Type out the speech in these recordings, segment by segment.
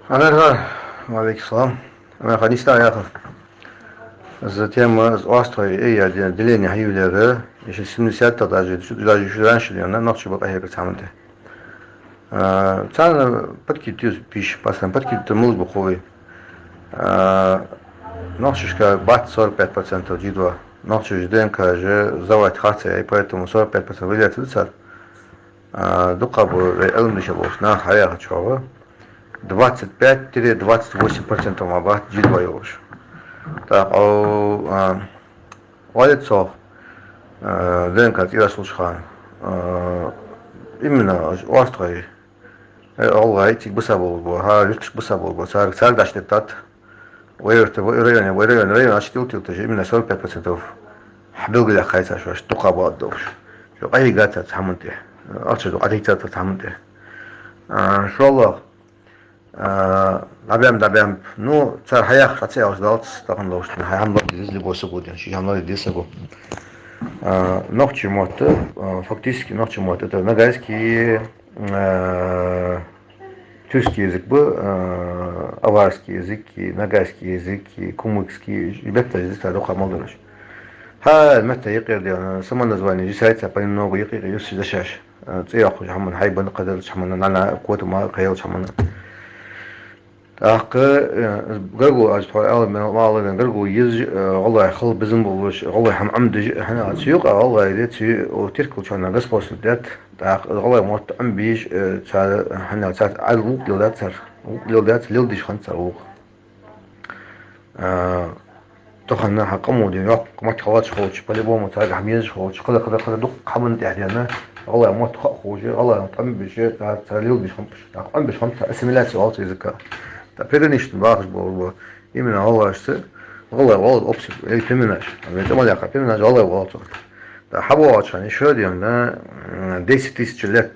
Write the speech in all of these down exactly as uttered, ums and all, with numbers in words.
Амарха, ва алейкум салам. Амарха, нийса яхар. Затем, э, из остхой, э, я де-, деление хьайолаера, ещё семидесятых даже, ещё, даже ещё раньше, наверное, нохчий ба къахьегар цхьа хӀаман тӀа. А, царна подкидывать деш, пиш, пасан подкидывать мулж бу ховий. А, нохчашка бац сорок пять процентов жидва. Нохчаша ДНК же сдавать харц яьй, поэтому сорок пять процентов выделяться да цар. А, дукха бу вай Ӏилма деш болча наха хьаяхачох, двадцать пять-двадцать восемь процентов мара бац жидва йолаш. Так, о, а, валит цох, а, ДНК цӀераш луча хана, а, именно уж остхой, э, гӀалгӀай цига бусалба болаш ба, хӀара юрташка бусалба болаш ба, цар, цар даш тӀа тат. Вай юрта, вай районе, вай район, район ача тилтилташ, именно сорок пять процентов хьабелгалъяьккхай цар шоаш, дукха бац долаш. Шо къахьийгацар цхьа хӀаман тӀа. Ахча ду, къахьийгацар цхьа хӀаман тӀа. А, шоллагӀа, а, дӀабаьннаб, дӀабаьннаб. Ну, цар хьаяхар ца яхаш далац, тахан ловш, хьай хӀама лорадеш деза, любой саго ден, ший хӀама лорадеш деза саго. А, нохчий мотт, а, фактически нохчий мотт, это ногайский, а, тюркский язык ба, а, аварский язык, и ногайский язык, и кумыкский, и бетташ язык, цар дукха мел дараш. Хьа, метта юкъера дена, самоназвание жисайца понемногу юкъе-юкъе юсаш дешаш. А, цӀи йоаккхаш хӀаман, хьайбан кхадарча хӀаман, нана, котама кхаьлча хӀаман. ТӀаккха, э, гаргало, аз тхо ала мел мала вен, гаргало езаш, э, гӀалгӀай хила безам болаш, гӀалгӀай хӀама Ӏомадеш, хӀана аьлча юкъа гӀалгӀай де, цу, о, теркалчарна господствовать даьд, тӀаккха гӀалгӀай мотт Ӏомабеш, э, цар, хӀана аьлча цар Ӏа гӀулакх леладаьд цар, гӀулакх леладаьд, леладеш хиннад цар гӀулакх. А, тахан хьа къамо ден йоккха мотт хилац ховча, по-любому царга хӀама езаш ховча, кхада, кхада, кхада дукха хӀаман тӀехьа дена, гӀалгӀай мотт хаа ховча, гӀалгӀай мотт Ӏомабеш, цар, цар леладеш хиннаб уж. ТӀаккха Ӏомабеш хиннаб цар, ассимиляция оал цу языка. ТӀаккха приграничный бахаш бола, бола, именно гӀалгӀашца, гӀалгӀай оал общий, или племенаш. А вай тӀа мел яха племенаш гӀалгӀай оал цох. ТӀаккха хьабоагӀача хана ещё дена, м, десять тысяч лет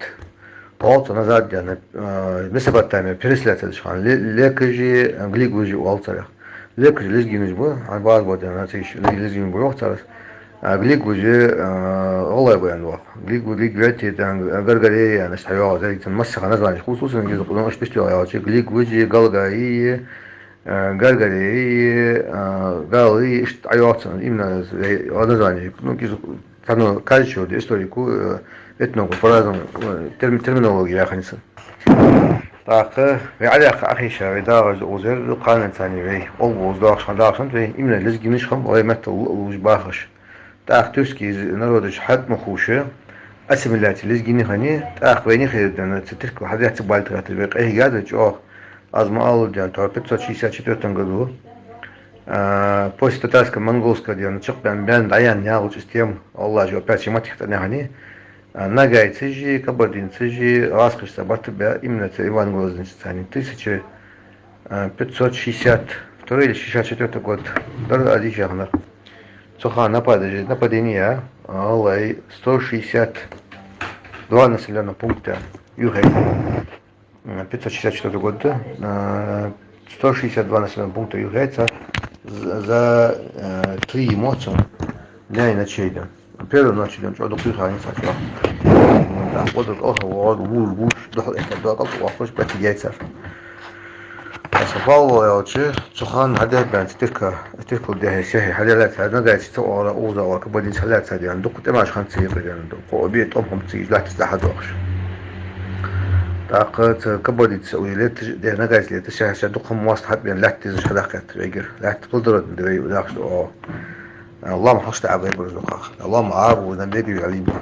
оал цох назад дена, э, Месопотамия переселяться деш хана, ле-, лекхажи, э, глигважи оал царех. Лекхажи лезгинаш ба, хьан база ба дена, цигаш лезгинаш ба йоах цар. А глигважи, э, гӀалгӀай ба аьнна йоах. Глигва-, глигвети, дена, э, гаргареи аьнна, иштта хьайоагӀа, дерригача массахана названеш хувцалуш, гиза, ну, иштта пиштел яьлча, глигважи, галгаи, э, гаргареи, э, гали, иштта ӀайоагӀац, именно, э, название, ну, гиза, царна каждый чура историку, э, этнограф по-разному, э, терм-, терминология яханца. ТӀаккха вай Ӏадаьккха Ӏахайша, вай дагӀаш да узер, кханенцани вай, олбу уз дагӀаш хана дагӀаш хиннад вай, именно лезгинаш хиннаб, вай меттала луж бахаш. ТӀаккха тюркский из-, народаш хьатӀа ма ховша, ассимиляция лезгинеи хиннай, тӀаккха вайна хир дена, цу теркала хьадаьца балтарата вай къахьийгад чӀоагӀа. Аз ма аллара дена, тхо пятьсот шестьдесят четвёртом году, а, после татарско-монгольского дена, чакхбаьнна, баьнна, дӀаяьнна яхача из тема, Аллахьа опять же матих тӀанехани, а, ногайцаши, кабардинцаши, гӀазкхашца барт баь, именно цу Иван Грозныйца царна тысяча, а, пятьсот шестьдесят второй или шестьдесят четвёртый год, дар а дийша хиннар. Цу хана нападежи-, нападение, а, гӀалгӀай сто шестьдесят два населённых пункта юхайса. Э, пятьсот шестьдесят четвёртый год, да? Э, сто шестьдесят два населённых пункта юхайса за, за, э, три мотца, дня и ночей, да. Первой ночью, да, чё, дукха юхайса, чё. Да, вот это, ох, вот, вуж, вуж, да, это, да, как, ох, хоть пять яйца. Аса фалло ялчи, цу хана хьадаьбаьнна терка, теркал дехьа сехьа хьаделаьца, нагайци ца оала, уза оала, кабардинци хьаделаьца дена, дукха тӀемаш хиннад цига дена, дукха обе тӀом хӀама цига латташ дӀахьадоахаш. ТӀаккха ца кабардинци уж леташ, дехьа нагайци леташ, сехьа, сехьа дукха хӀама моастагӀа хьатӀабена лаьтта дезаш хьадаккхет вайгара. Лаьтта пулдарот да вай дахаш оал. Лоам хьаштта Ӏа байбараш дукхах. Лоам Ӏа бу, набеги вали бу.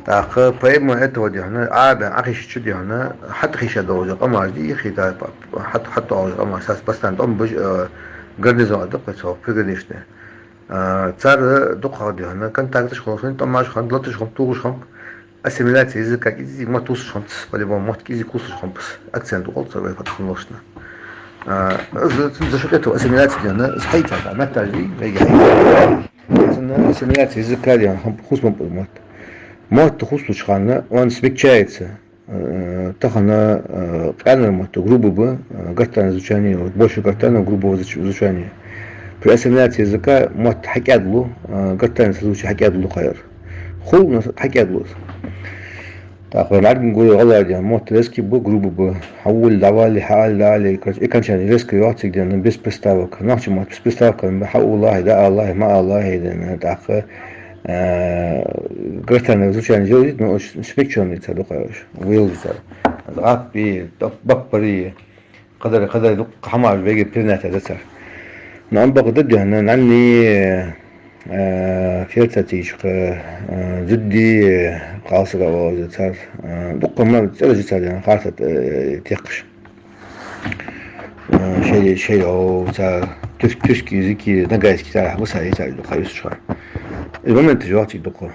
ТӀаккха поэма этого дехьна, Ӏа бен Ӏахиша чу дехьна, хьатӀахиша долча къамаш ди, хита, хьат-, хьатӀадоагӀача къамаш, сас постоянно тӀом беш, э, гарнизон а даккхай цох, приграничный. Э, цар дукха дехьна, контакташ хиннаб, тӀомаш хиннаб, латаш хиннаб, тугаш хиннаб, ассимиляция языка кӀезига мотт кхувсаш хиннаб, по-любому мотт кӀезига кхувсаш хиннаб, акцент укхал цар вай фатхалошна. Э, за, за счёт этого ассимиляция дехьна, из хьайта, а, меттаж ди, вайга хьайта. Цунна ассимиляция языка дехьна, хиннаб, кхувсам ба мотт. Мотт кхувсача хана он смягчается. Э, тахан, э, къаьнара мотт грубый ба, э, гортанное звучание, вот больше гортанного, грубого звуч-, звучания. При ассимиляции языка мотт хьакӀаьдлу, э, гортанное созвучие хьакӀаьдлу кхайр. Хул, но хьакӀаьдлу. ТӀаккха вай мӀарган гуй гӀалгӀай ден мотт резкий ба, грубый ба. Хьаоал, дӀаоал, хьаоал, дӀаоал, короче, окончание резкий йоагӀа цига ден, без приставок. Нохчий мотт без приставок, бахьа аллахӀи, да аллахӀи, ма аллахӀи ден. ТӀаккха, э, гортанное звучание делать, но очень смягчённый цар дукха уж, вылгӀа цар. ГӀаппи, баппари, кхыдар, кхыдар дукха хӀамаш вайга принятие да цар. Но ам бакъда ден, нанни, э, ферцатичка, э, зудди, кхалсага оалаш цар, э, дукха ма цӀераш цар ден, харцат, э, текхаш. Э, шей, шей, о, цар тюрк-, тюркский языки, ногайский цар, хӀама са, цар дукха юсучхар. Из моменташ йоагӀа цига дукха.